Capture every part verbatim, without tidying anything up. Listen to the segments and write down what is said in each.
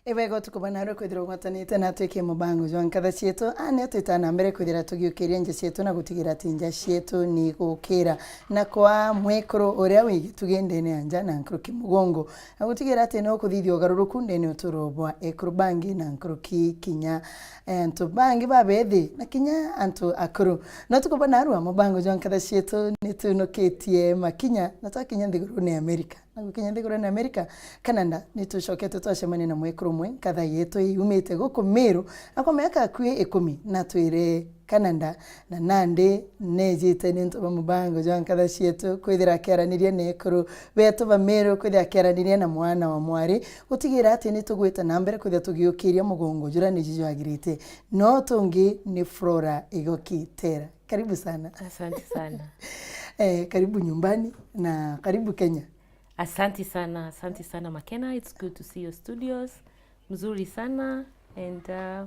Ibwega utuku bwa narua kwithirwa ugwatanite natwi ki mubango jwa nkatha cietu. Aa nio twita na mbere kwithira tugiukiria nja cietu na gutigira ati nja cietu ni gukira. Na kwa mwekuru uria wi gitugi ndene ya nja na nkuruki mugongo, na gutigira ati ni ukuthithia ugaruruku ndene uturo bwa ekuru bangi na nkuruki kinya, eh, antu bangi babethi na kinya antu akuru. Na utuku bwa narua mubango jwa nkatha cietu ni tunukitie makinya na twakinya nthigurune ya Amerika. Na gukinya nthigurune ya Amerika, Canada, ni tucokete twacemania na mwekuru umwe, nkatha yetu yumite guku Meru, na kwa miaka akui ikumi natwire Canada, na nandi nejite ni untu bwa mubango jwa nkatha cietu kwithira akiaraniria na ekuru betu ba Meru, kwithira akiaraniria na mwana wa mwari, gutigira ati ni tugwita na mbere kwithira tugiukiria mugongo juria niju jwagirite. No tungi ni Flora Igoki Tera. Karibu sana. Asante sana. Eh, karibu nyumbani na karibu Kenya. Asante sana, asante sana Makena. It's good to see your studios. Mzuri sana and uh,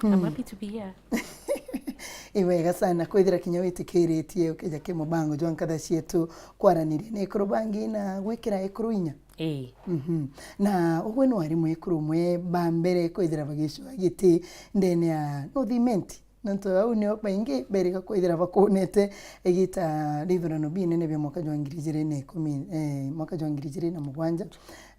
I'm happy to be here. Iwega sana kwithira kinya witikiritie ukija ki mubango jwa nkatha cietu kwaraniria na ekuru bangi na gwikira ekuru inya. Ii. Mhm. Na ugwe ni wari mwekuru umwe ba mbere kwithira bagicua giti ndene ya North Imenti. Nontu au nio baingi beriga kwithira bakunete igita ria ithurano binene bia mwaka jwa ngiri ijiri na ikumi, eh, mwaka jwa ngiri ijiri na mugwanja.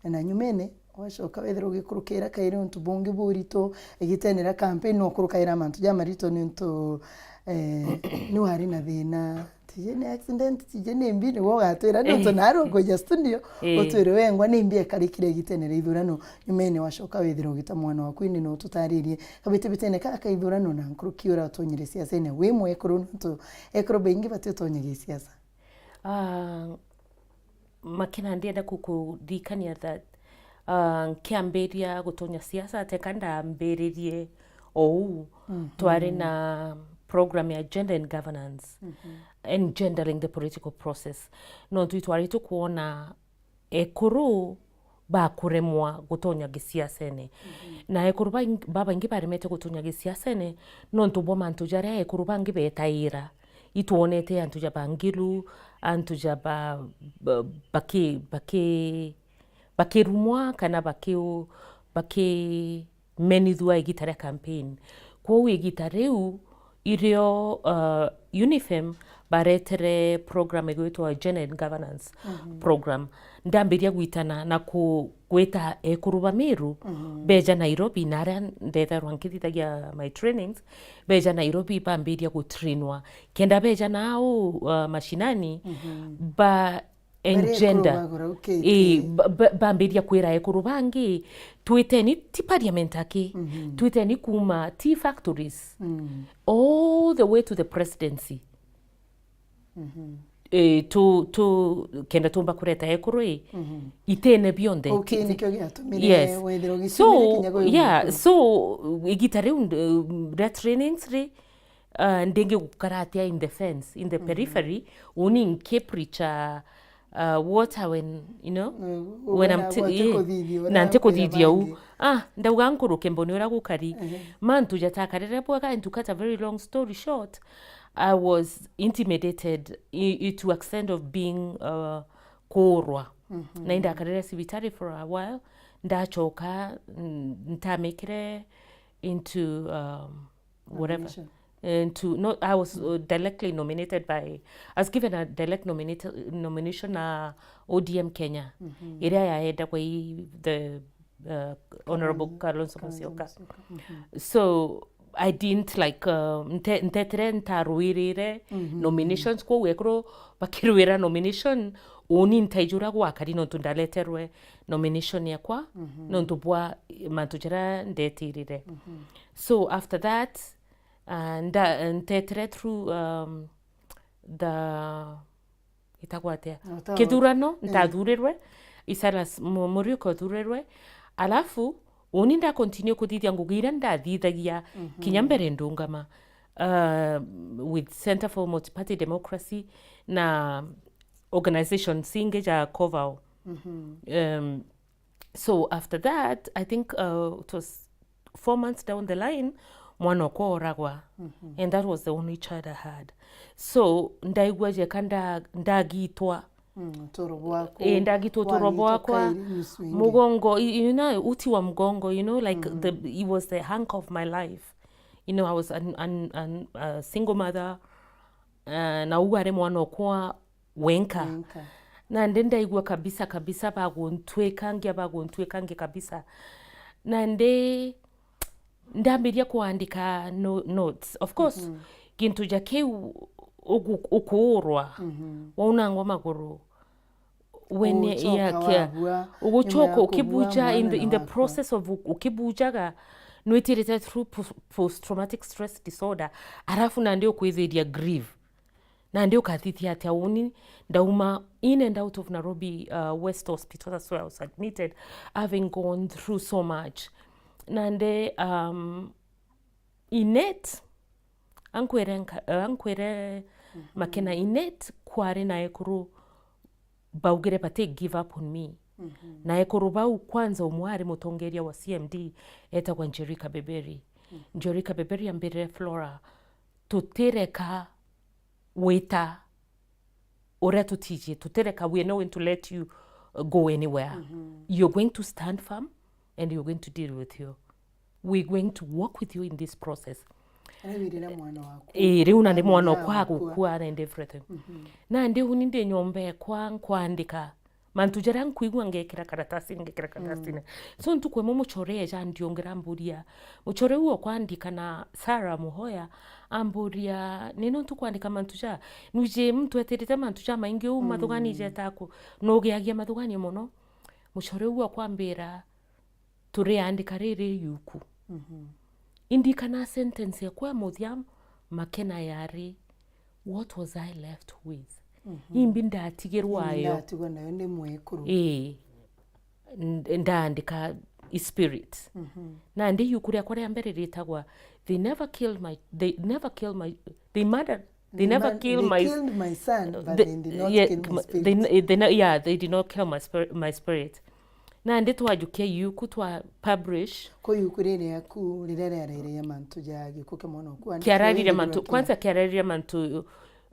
Na nyumene, wacoka wethira ugikurukira kairi untu bungi buritu, igitene ria campaign, no ukurukaira mantu jamarito niuntu, eh, ni wari na thina. Tije ni accident, tije ni mbi, niguo ugatwira, niuntu Eh. nari ukuja studio, Eh. utwire wengwa ni mbi ekarikire igitene ria ithurano. Nyumene wacoka wethira ugita mwana waku, indi no ututaririe kabitibitene ka ka ithurano na nkuruki uria utonyire siasene wi mwekuru, niuntu ekuru baingi batiutonyagia siasa. Ah, Makena, ndienda kukuririkania that, ah, nkiambiria gutonya siasa, teka ndambiririe ou, Mhm. twari na program ya gender and governance Mhm. and gendering the political process. Nontu itwari tukwona ekuru bakuremwa gutonya gisiasene. Mhm. Na ekuru baing-, babaingi baremete gutonya gisiasene nontu bwa mantu jaria ekuru bangi betaira. Itwonete antu ja ba Ngilu, antu ja ba, ba, baki-, baki-, bakirumwa kana baki-, bakimenithua igita ria campaign. Kwou igita riu irio, uh, UNIFEM baretere program igwitwa Gender and Governance Mhm. Program, ndambiria gwitana na ku-, gwita ekuru ba Meru Mhm. beja Nairobi, na aria ndethairwa nkithithagia my trainings, beja Nairobi bambiria gutrainwa, kenda beja nao, uh, mashinani, Mhm. ba Bari ekuru engender. bagura ukite. Ii, ba-, ba-, bambiria kwira ekuru bangi, twiteni ti parliament aki, Mhm. twiteni kuma tea factories, Mm. all the way to the presidency. Mhm. Eh, tu, tu, kenda tumba kureta ekuru i, Mhm. itene bionthe. Okay, Ti-, nikio giatumire yes. wethirwa So, gitumire kinya gwi yeah, gwitu. So, igita riu, uh, ria trainings ri, uh, ndingi gukara atia in the fence, in the Mhm. periphery, uni nkipreacha, uh, water when, you know, Eh, when I'm wena t-, gwate eh, kuthithia uria na nti kuthithia u. Bangi. Ah, ndauga nkuruke mbone uria gukari. Ehe. Mantu jatakarire bwega, and to cut a very long story short, I was intimidated i-, i-, to extent of being, uh, kurwa. Mhm. Na indakarire cibitari for a while, ndachoka, n-, ntamikire into, um, whatever. Nomination. Into, no, I was, uh, directly nominated by, I was given a direct nominat-, nomination na O D M Kenya, Mhm. iria yaendagwa i the, uh, Honourable Kalonzo Kalonzo Musyoka. Musyoka. Mhm. So, I didn't, like, uh, nte-, ntetire ntarwirire Mhm. nominations, kwou ekuru bakirwira nomination, uni ntaijura gwakari nontu ndaleterwe nomination yakwa, Mhm. nontu bwa mantu jaria ndetirire. Mhm. So after that, uh, nda-, ntetire through, um, the, itagwa atia? Ota- Kithurano, Eh. ntathurirwe, Isailas Mu-, Muriuki othurirwe, alafu uni nda continue kuthithia ngugi iria ndathithagia Mhm. kinya mbere ndungama, uh, with Centre for Multiparty Democracy na organizations ingi ja COVAO. Mhm. Um, so after that, I think, uh, it was four months down the line, mwana okwa oragwa. Mhm. And that was the only child I had. So, ndaigua jeka nda-, ndagitwa Mm, uturo bwaku. Eh, ndagitwa uturo bwakwa, mugongo, you know, uti wa mugongo, you know, like, mm-hmm, the, it was the hunk of my life. You know, I was an, an, an, a single mother, uh, na uu ari mwana okwa wenka. Wenka. Nandi ndaigua kabisa, kabisa, baguntwikangia, baguntwikangia kabisa. Nandi ndambiria kuandika no-, notes. Of course, mm-hmm, gintu ja kiu ugu-, ukuurwa, mm-hmm, waunangwa maguru. When, ugucoka, yeah, kia-, wabua, ugucoka nyuma ya ukibuja kubua in the, in the mwana waku, process of u-, ukibujaga, nwitirite through pos-, post traumatic stress disorder, arafu nandi ukwithiria grief. Nandi ukathithia atia uni ndauma in and out of Nairobi, uh, West Hospital, that's where I was admitted, having gone through so much. Nandi, um, Inet, ankwire nka-, eh, ankwire, mhm, Makena, Inet kwari na ekuru baugire bati give up on me. Mhm. Na ekuru bau, kwanza umwe ari mutongeria wa C M D etagwa Njeri Kabeberi. Mhm. Njeri Kabeberi ambirire, "Flora, tutireka wita uria tutiji, tutireka, we are not going to let you, uh, go anywhere. Mhm. You're going to stand firm and you're going to deal with you. We're going to walk with you in this process." Riu wirire mwana waku. Ii, riu nandi mwana okwa agukua and everything. Mhm. Nandi uni ndi nyomba ekwa nkwandika mantu jaria nkwigua, ngekira karatasini, ngekira karatasini. Mm. So ntuku imwe muchore eja andiongera amburia, muchore uu okwandika na Sarah Muhoya, amburia, "Ni nontu kwandika mantu ja, nwiji muntu etirite mantu jamaingi uu, mm, mathugani jeta ku, nugiagia mathugani mono?" Muchore uu okwambira, "Turiandika riri yuku." Mhm. Indikana sentence ekwa ya muthia, Makena, yari, "What was I left with?" Mhm. Imbi ndatigirwa ayo? Ndatigwa nayo ni mwekuru. Ii. N-, ndaandika i spirit. Mhm. Nandi yuku riakwa ria mbere ritagwa, "They never killed my, they never killed my, they murdered, they never killed my, they killed my son, but they did not kill my spirit." They n-, they n-, yeah, they did not kill my spir-, my spirit. Nandi twajukia yuku twa publish. Ku yuku riri riaku riria riarariria mantu ja gikuu kia mwana waku, kiararire mantu, kwanza kiararire mantu,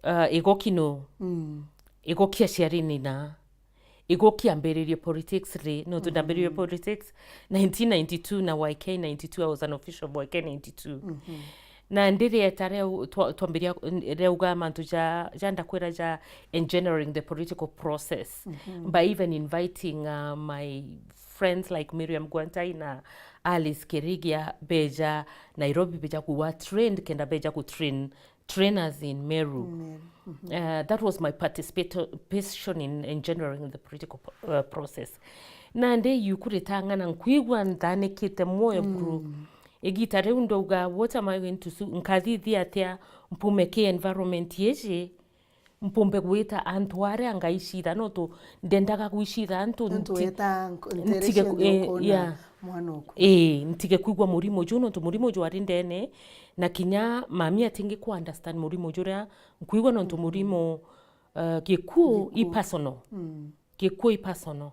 uh, igoki no. Mm. Igoki aciari nina. Igoki ambiririe politics ri, nontu ndambiririe politics nineteen ninety-two na Y K ninety-two, I was an official of Y K ninety-two. Mhm. Na ndirieta reu-, twa-, twambiria, reuga mantu ja, ja ndakwira ja engineering the political process, mhm, by even inviting, uh, my friends like Miriam Gwantai na Alice Kirigia, beja Nairobi, beja kuwa trained, kenda beja ku train trainers in Meru. Meru. Mhm. Uh, that was my participation in engineering the political, uh, process. Nandi yuku ritang'ana, nkwigua nthanikite mwoyo, bro. Mm. Igita riu ndauga, "What am I going to do? Nkathithia atia mpume ki environment iji? Mpumbe gwita antu aria ngaicitha, nontu ndendaga gwicitha antu." Nontu nti-, weta nk-, ntige nterecia ku-, eh, ndio ukona, yeah, mwana oku. Ii, ntige kwigua murimo juu, nontu murimo jwari ndene, na kinya mami atingi ku understand murimo juria nkwigua, nontu, mhm, murimo, uh, gikuu i personal. Mm. Gikuu i personal.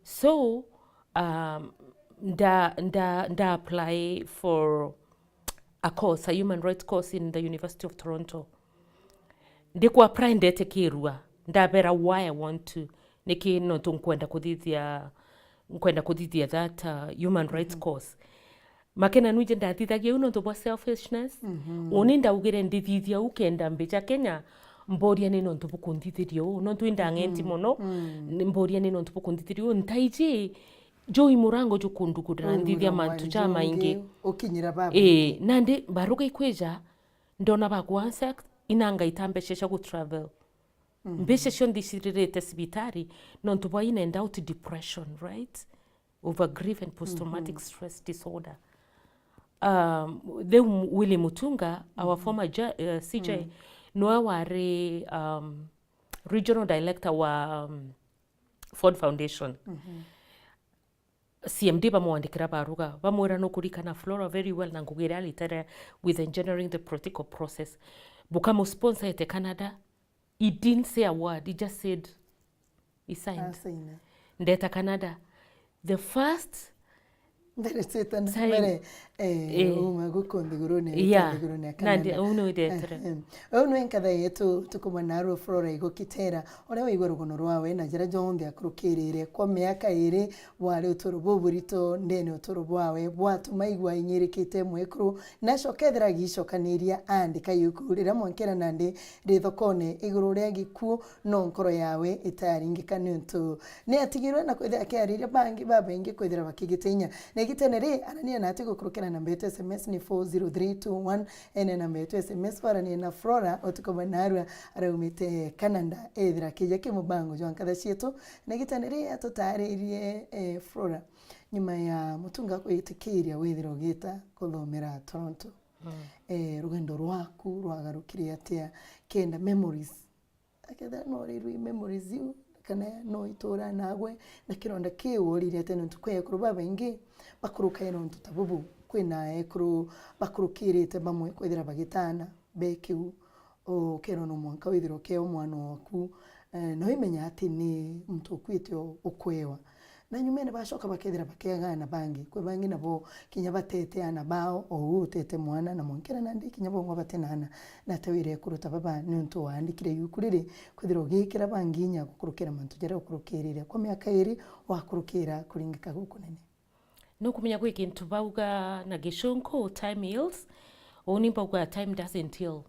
So, um, nda, nda, nda apply for a course, a human rights course in the University of Toronto. Ndi ku apply ndetikirua, ndabera why I want to, niki nontu nkwenda kuthithia, nkwenda kuthithia that, uh, human rights, mhm, course. Makena, nwiji ndathithagia uu nontu bwa selfishness. Mhm. Uni ndaugire ndithithia uu kenda mbija Kenya, mboria ni nontu bukunthithiria uu, nontu indang'enti, mhm, mono. Mm. Ni mboria ni nontu bukunthithiria uu, ntaiji juu i murango jukundugurira nthithia mantu jamaingi. Ukinyira baba. Ii, nandi baruga ikwija, ndona bakuansa inanga ita mbeca cia gu travel. Mhm. Mbeca cionthe iciririte cibitari, nontu bwa in and out depression, right? Over grief and post traumatic, mhm, stress disorder. Um, the Willy Mutunga, our, mhm, former ju-, uh, C J, mm, noe wari, um, regional director wa, um, Ford Foundation. Mhm. C M D bamwandikira baruga, bamwira, "Nukurikana Flora very well, na ngugi iria aritire with engineering the political process." Bukamusponsor ete Canada. He didn't say a word, he just said he signed. Asaina. Ndeta Canada. The first Ndere sita na sign. Mbere, Eh, eh, uma guku nthigurune, yeah, nthigurune ya Canada. Nandi, uu ni withetire. Eh, eh. Uu ni nkatha yetu, tukumana narua Flora Igukitera, uria waigua rugono rwawe na jaria jonthe akurukirire kwa miaka iri, bwari uturo buburito ndene uturo bwawe, bwatuma igua inyirikite mwekuru, na acoka ethira agicokaniria aandika yuku riria mwankera nandi ri thokone iguru ria gikuu, no nkoro yawe itaringika niuntu ni atigirwe na kwithira akiariria bangi babaingi kwithira bakigitinya. Na igitene ri, arania nati gukurukira namba yetu S M S ni four zero three two one, ene namba yetu S M S, barania na Flora utuko bwa narua araumite Canada, ethira akija ki mubango jwa nkatha cietu. Na igitene ri atutaririe, eh, Flora, nyuma ya mutunga kwitikiria withira ugita kuthomera Toronto. Mm. Eh, rugendo rwaku rwagarukire atia? Kenda memories, akethira no rirwi memories iu, kana no itura nagwe, na kironda kiu orire atia? Nontu kwi ekuru babaingi bakurukaira untu ta bubu. Kwina ekuru bakurukirite bamwe kwithira bagitana be kiu, ukerwa no mwanka withirwe ukeo mwana waku, eh, no imenya ati ni muntu ukuite u-, ukwewa. Na nyumene bacoka bakethira bakiaga ana bangi. Kwi bangi nabo kinya batete ana bao, o uu utete mwana, na mwankera nandi kinya bongwa bati na ana. Na ate wire ekuru ta baba, niuntu waandikire yuku riri, kwithirwa ugikira bangi inya gukurukira mantu jaria ukurukirire kwa miaka iri, wakurukira kuringika gukunene. Nukumenya gwi kintu bauga na gicunku, time heals. Uu ni mbauga, time doesn't heal.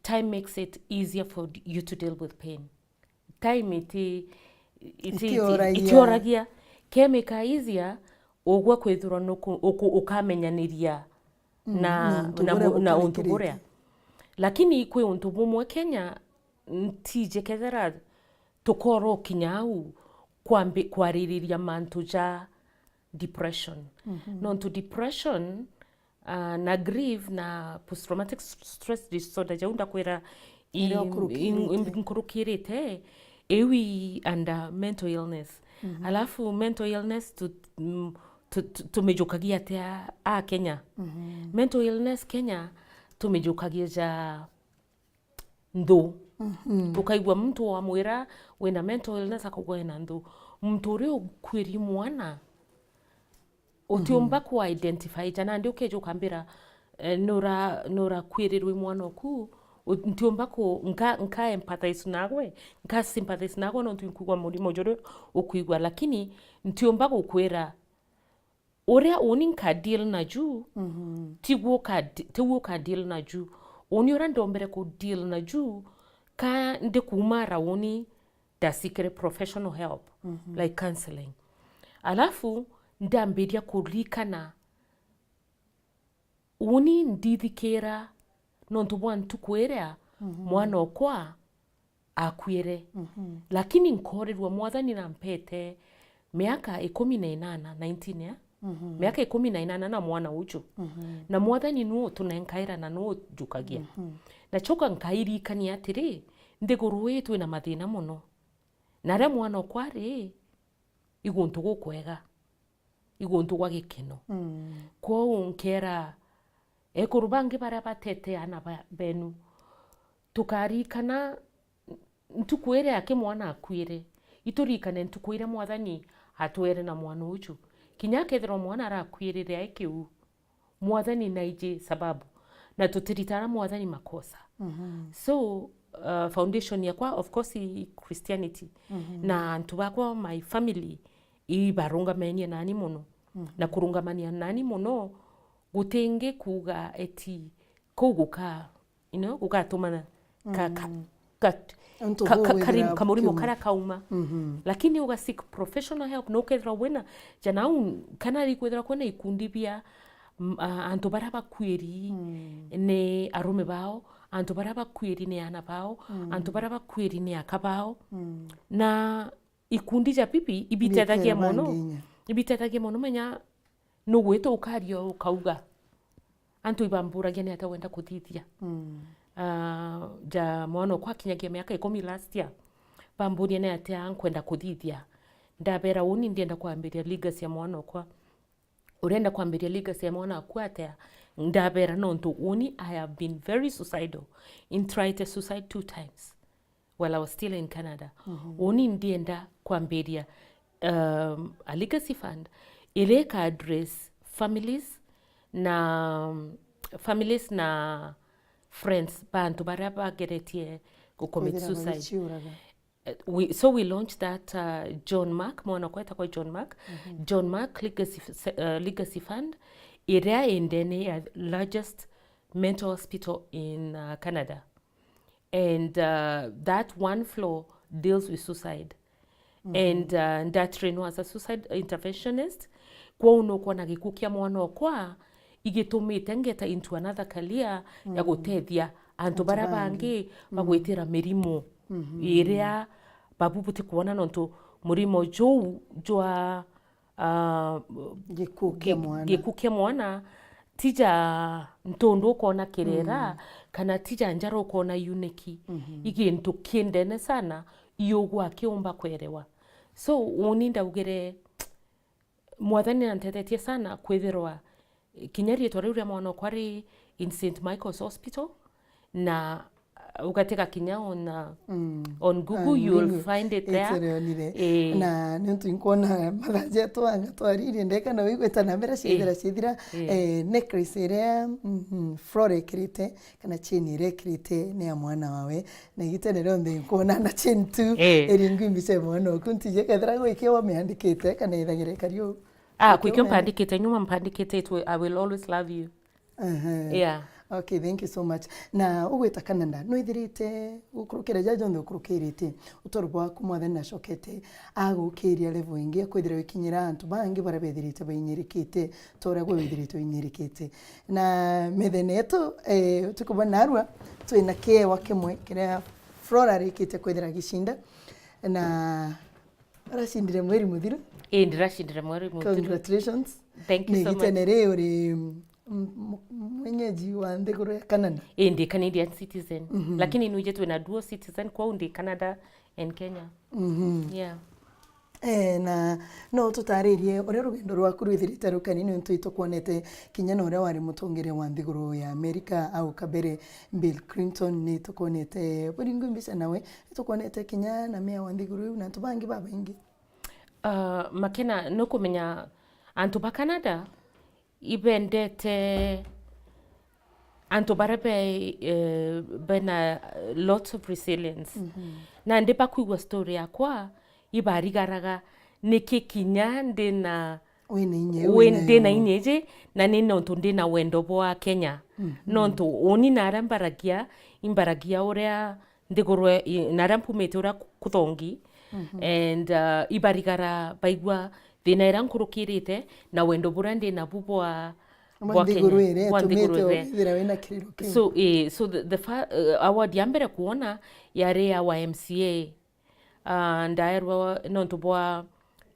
Time makes it easier for you to deal with pain. Time iti, iti, iti, itioragia. Itioragia. Kemika easier, ugwe kwithirwa nuku-, uku-, ukamenyaniria na, mm, na untu na buria mu-, na untu gukurikirite. Buria. Lakini kwi untu bumwe Kenya, ntiji kethira tukoro kinya au kwambi-, kwaririria mantu ja depression. Mhm. Nontu depression, ah, na grief na post traumatic st-, stress disorder, jau ndakwira i-, iria ukurukirite, i-, nkurukirite, iu i under mental illness. Mhm. Alafu mental illness tu-, mm, tu-, tu-, tumijukagia atia a Kenya? Mhm. Mental illness Kenya tumijukagia ja nthu. Mhm. Ukaigua muntu wamwira wina mental illness, akaugua ena nthu. Muntu uria ukuirie mwana, utiumba, mhm, ku identify ja nandi ukeja ukambira, eh, nura-, nurakwirirwe mwana oku, u-, ntiumba ku-, nka, nka empathize nagwe, nka sympathize nagwe, nontu inkwigua murimo juria ukwigua, lakini ntiumba gukwira uria uni nka deal naju, mhm, tiguo uka-, tiguo uka deal naju. Uni uria ndombere ku deal naju, ka ndikuuma ara uni ndasikire professional help, mhm, like counseling. Alafu ndambiria kuririkana uni ndithikira nontu bwa ntuku iria, mhm, mwana okwa akuire. Mhm. Lakini nkorirua Mwathani nampete miaka ikumi na inana, nineteen, ya? Mhm. Miaka ikumi na inana na mwana uju. Mhm. Na Mwathani nu utunenkaira na nu ujukagia. Mhm. Nachoka nkairikania atiri, nthiguru ii twina mathina mono. Na aria mwana okwa ari, i guntu gukwega, i guntu gwa gikeno. Mm. Kwou nkeera ekuru bangi baria batete aana ba-, benu, tukarikana ntuku iria aki mwana akuire, iturikane ntuku iria Mwathani atwere na mwana uju. Kinya akethirwa mwana arakuirire ai kiu, Mwathani naiji sababu, na tutiritaga Mwathani makosa. Mhm. So, uh, foundation yakwa, of course, i Christianity. Mhm. Na antu bakwa, my family, ibarungamenie nani mono. Mhm. Na kurungamania nani mono, gutingi kuuga eti kuu guka, you know, gugatuma ka, ka, mm, ka, ka, ka, kari-, kamurimo karia kauma. Mhm. Lakini uga seek professional help, no kethirwa wina, jana u, kana rikwithirwa kwina ikundi bia, m-, a-, antu baria bakuiri, mm, ni arume bao, antu baria bakuiri ni ana bao, mm, antu baria bakuiri ni aka bao. Mm. Na ikundi ja bibi ibitethagia mono. Ibitethagirwa bangi inya. Ibitethagio mono, menya nugwita ukaria ukauga, antu ibamburagia ni atia wenda kuthithia. Mm. Ah, ja mwana okwa akinyagia miaka ikumi last year, bamburia ni atia nkwenda kuthithia. Ndabera uni ndienda kwambiria legacy ya mwana okwa. Urenda kwambiria legacy ya mwana aku atia? Ndabera nontu uni I have been very suicidal, in tried suicide two times while I was still in Canada. Mhm. Uni ndienda kwambiria, um, a legacy fund iria ika address families na, um, families na friends ba antu baria bageretie gu commit suicide. Bagichiuraga. Uh, we, so we launched that, uh, John Mark, mwana kwetagwa John Mark. John Mark Legacy, F- uh, Legacy Fund, iria indene ya largest mental hospital in, uh, Canada. And, uh, that one floor deals with suicide. And, uh, ndatrainwa as a suicide interventionist. Kwou nukwona gikuo kia mwana okwa igitumite ngeta into another career ya gutethia antu baria bangi bagwitira mirimu iria babu butikwona, nontu murimo juu jwa, ah, Gikuo kia gi- mwana. Gikuo kia mwana, tija ntundu ukona kirera, kana tija njara ukona uniki. I gintu kindene sana, iugwa akiumba kwerewa. So, uni ndaugire, Mwathani nantethetie sana kwithirwa kinya riitwa riu ria mwana okwa ri in Saint Michael's Hospital, na, uh, ugatega kinya on, uh, on Google, you will find it there. Ii. Na niuntu inkwona mathaa jetu anga twaririe ndeka na wigwita na mbere ciithira ciithira, eh, necklace iria, mhm, Flora ekirite kana chain iria ekirite ni ya mwana wawe, na igitene rionthe inkwona na chain tu. Ii. Iri ngui mbica ya mwana oku, ntiji kethira gwikia wamiandikite kana ithagira ikari uu. Ah, kwikio mpandikite nyuma, mpandikite it will, I will always love you. Aha. Yeah. Okay, thank you so much. Na ugwita Canada, nwithirite gukurukira ja jonthe ukurukirite, utoro bwaku Mwathani nacokete agukiria level ingi, akwithira wikinyira antu bangi baria bethirite bainyirikite, ta uria gwe withirite uinyirikite. Na methene yetu, eh, utuku bwa narua, twina kiewa kimwe kiria Flora arikite kwithira agicinda, na uracindire mweri muthiru. Ii, ndiracindire mweri muthiru. Congratulations. Thank you so much. Ni igitene ri uri, mm, m- mwenyeji wa nthiguru ya Canada? Ii, ndi Canadian citizen. Mhm. Lakini nwiji twina dual citizen, kwou ndi Canada and Kenya. Mhm. Yeah. Eh, na no tutaririe uria rugendo rwaku rwithirite rukari, niuntu itukwonete kinya na uria wari mutongeria wa nthiguru ya Amerika au kabere, Bill Clinton, nitukwonete buringu mbica nawe, nitukwonete kinya na meya wa nthiguru iu na antu bangi babaingi. Ah, Makena, nukumenya antu ba Canada ibendete antu baria be, eh, bena lots of resilience. Mhm. Nandi bakwigua story yakwa, ibarigaraga niki kinya ndina Wina inya iu wi-, winayo. Ndina inya iji, na ni nontu ndina wendo bwa Kenya. Mhm. Nontu uni naria mbaragia, imbaragia uria nthiguru e-, i-, naria mpumite uria ku-, kuthongi. Mhm. And, uh, ibarigara baigua thina iria nkurukirite na wendo buria ndi nabu bwa, bwa Kenya, bwa nthiguru iria itumite withira wina kiriro kiu. So, eh, so the, the fa-, uh, award ya mbere kuona yari ya Y M C A. Ah, ndaerwa nontu bwa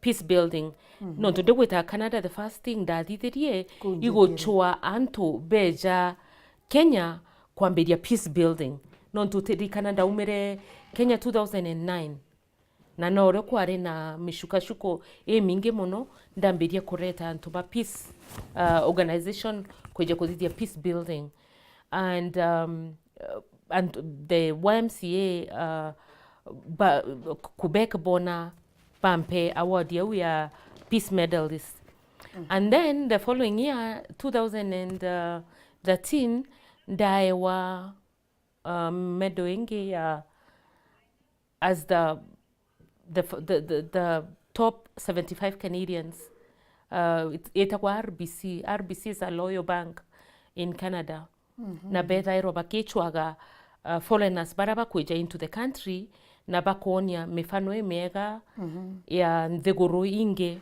peace building. Mhm. Nontu ndigwita Canada, the first thing ndathithirie iguchwa antu beja Kenya kwambiria peace building. Nontu tirikana ndaumire Kenya two thousand and nine. Na norio kwari na micukashuko imingi mono, ndambirie kureta antu ba peace, ah, organization kwija kuthithia peace building. And, um, uh, and the Y M C A, uh, ba, Quebec bona bampe award yau ya Peace Medalist. Mm. And then the following year, two thousand and thirteen, ndaewa, uh, medal ingi ya as the, the, the, the, the top seventy-five Canadians. Uh, it-, itagwa R B C. R B C is a loyal bank in Canada. Mhm. Na bethairwa bakichwaga, uh, foreigners baria bakwija into the country, na bakonia mifano imiega, mhm, ya nthiguru ingi.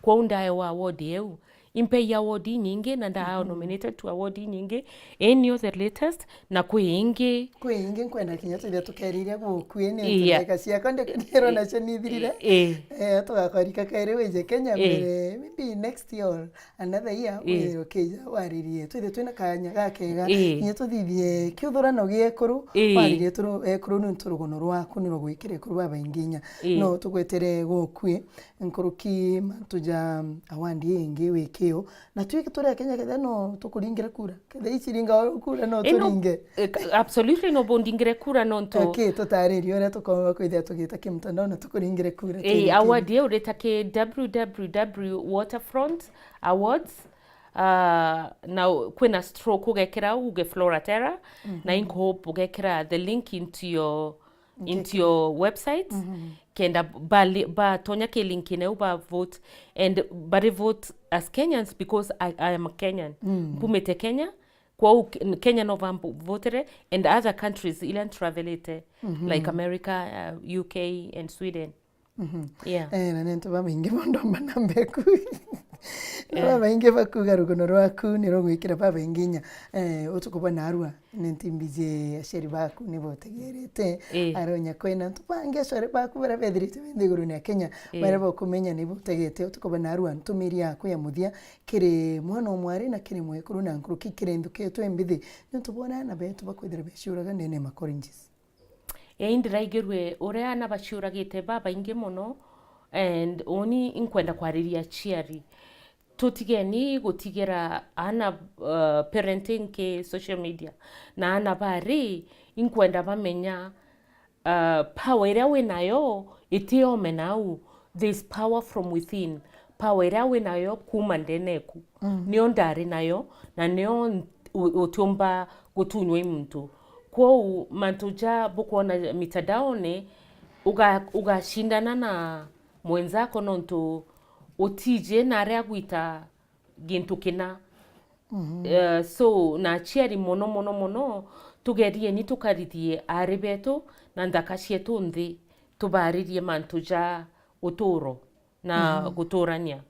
Kwou ndaewa award iu. Impei award inyingi na ndaa, mhm, nominated to award inyingi. Ii nio the latest, na kwi ingi. Kwi ingi nkwenda kinya twithia tukeriria gukui ni, yeah, ndagika ciakwa ndi-, ndirona cio nithirire. Ii. Eh, tugakorika keri wije Kenya, ii, mbere, maybe next year or another year, ii, withirwe ukija waririe. Twithie twina kanya gakega. Ii. Kinya tuthithie kiuthurano gia ekuru, ii, waririe turu-, ekuru niuntu rugono rwaku ni rugwikira ekuru babaingi inya. Ii. No tugwetere gukui. Nkuruki mantu ja award ii ingi wikio, na twi turi Akenya, kethira no tukuringire kura, kethira iciringa kura no, ino, turinge. Eh, ka-, absolutely no bundingire kura nontu. Okay, tutaririe uria tukomba kwithia tugita kimtandao na tukuringire kura. Eh, turinge. Award iu urita ki W W W Waterfront Awards, Ah, na u-, kwina stroke ugekira uge Flora Terra, na inkuhope ugekira the link into your, into your website, kenda bali-, batonya ki link ineu ba vote, and bari vote as Kenyans because I, I am a Kenyan. Mpumite Kenya, kwou K-, Kenya no bamvotere, and other countries iria ntravelite, like America, uh, U K and Sweden. Yeah. Eh, na ni antu babaingi bo ndomba namba eku. Na babaingi bakuga rugono rwaku ni rugwikira babaingi inya. Eh, utuku bwa narua, ni ntimbiji aciari baku ni botegerete. Eh. Aronya kwina antu bangi aciari baku baria bethirite be nthigurune ya Kenya, baria bakumenya ni botegete. Utuku bwa narua, ntumiri yaku ya muthia kiri mwana o mwari na kiri mwekuru na nkuruki kiri nthuki yetu imbithi. Ni antu bona ana betu bakwithira beciuraga ndene ya ma colleges. Ii, ndiraigirue uria ana baciuragite babaingi mono, and uni inkwenda kwariria aciari. Tutigeni gutigira ana, uh, parenting ki social media. Na ana bari, inkwenda bamenya, uh, power iria winayo itiome nau. There's power from within. Power iria winayo kuma ndene eku. Nio ndari nayo, na nio n-, u-, utiumba gutunywa i muntu. Kwou mantu ja bukwona mitandaone, uga-, ugacindana na mwenzako nontu utiji na aria agwita gintu kina. Eh, so, na aciari mono, mono, mono, tugerieni tukarithie aari betu na nthaka cietu nthi, tubaririe mantu ja uturo na guturania.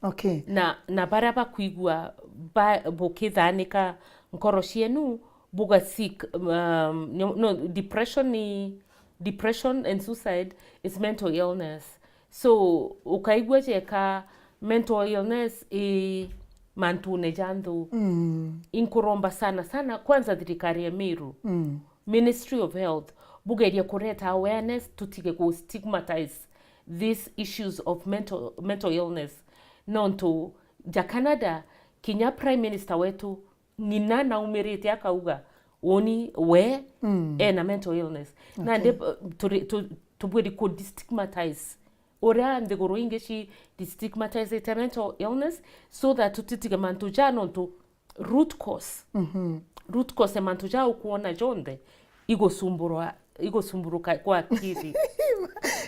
Okay. Na, na baria bakwigua ba-, bukithanika nkoro cienu, buga seek, um, no, no, depression ni, depression and suicide is mental illness. So, ukaigua jeka mental illness i mantune ja nthu. Inkuromba sana sana, kwanza thirikari ya Meru, Ministry of Health, bugerie kureta awareness, tutige ku stigmatize these issues of mental, mental illness. Nontu ja Canada, kinya Prime Minister wetu, ng'ina naumirite akauga, uni we ena mental illness. Nandi, uh, turi-, tu-, tubwiri ku destigmatize uria nthiguru ingi ci destigmatizite mental illness, so that tutitige mantu ja nontu root cause. Root cause ya mantu ja ukwona jonthe igusumburwa, igusumburuka kwa akiri.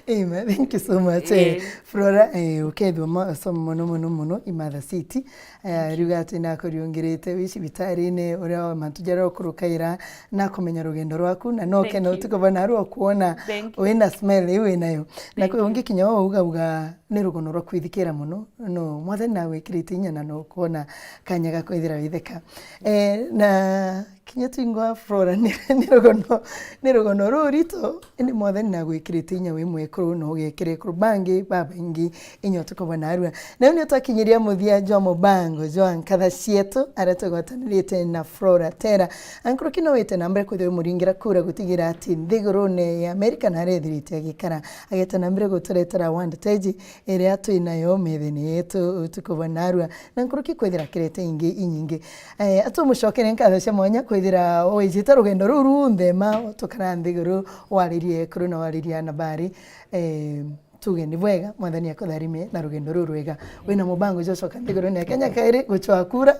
Ima, thank you so much. Eh, Flora, eh, ukethwa ma-, so mono, mono, mono, i Mother City. Eh, riuga ati nakuriungirite wi cibitarine, uria mantu jaria ukurukaira, nakumenya rugendo rwaku, na no kena utuku bwa narua kuona wina smile iu winayo. Na kwi ungi kinya wo ugauga ni rugono rwa kwithikira mono, no Mwathani nagwikirite inya na no kuona kanya ga kwithira witheka. Eh, na kinya twingwa Flora ni, ni rugono, ni rugono rurito, indi Mwathani nagwikirite inya wi mwekuru na ugekira ekuru bangi babaingi inya utuku bwa narua. Na riu ni twakinyiria muthia jwa mubango jwa nkatha cietu, aria twigwatanirite na Flora Tera. Ankuruki no wite na mbere kwithirwa wimuringira kura gutigira ati nthigurune ya Amerika na aria ethirite agikara, ageta na mbere guturetera wand teji iria twi nayo methene yetu utuku bwa narua. Na nkuruki kwithira kirete ingi inyingi. Eh, atumucokere nkatho cia mwanya kwithira wijite rugendo ruu runthe ma tukara nthiguru waririe ekuru na waririe ana bari. Eh, tuge ni bwega, Mwathani akutharime na rugendo ruu rwega. Wina mubango jwa coka nthigurune ya Kenya kairi gucwa kura?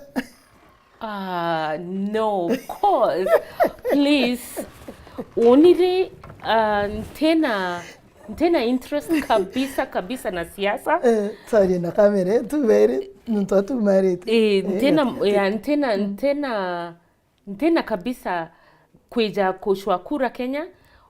Ah, no, of course. Please. Uniri, ah, ntena, ntena interest kabisa, kabisa na siasa. Eh, sorry, na kamera, tu beri, nuntu atumarite. Eh, ntena, ya, ntena, ntena, ntena kabisa kwija kucwa kura Kenya.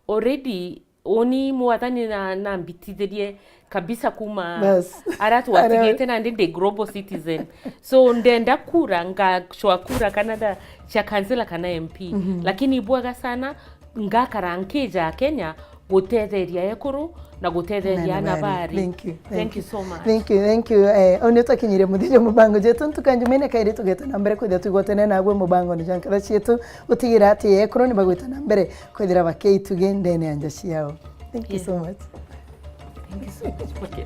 Already, uni Mwathani na, nambitithirie kabisa kuma aria twatigite, nandi ndi global citizen. So, ndenda kura, ngacwa kura kana nda cia kansela kana M P. Lakini ibwega sana, ngakara nkija Kenya gutetheria ekuru na gutetheria ana bari. Thank you. Thank you so much. Thank you, thank you. Eh, au nio twakinyirie muthia jwa mubango jetu ntuku ya Jumaine, kairi tugeta na mbere kwithia twigwatene nagwe mubango ni jwa nkatha cietu, gutigira ati ekuru ni bagwita na mbere kwithira bakeituge ndene ya nja ciao. Thank you so much. Thank you so much. Okay.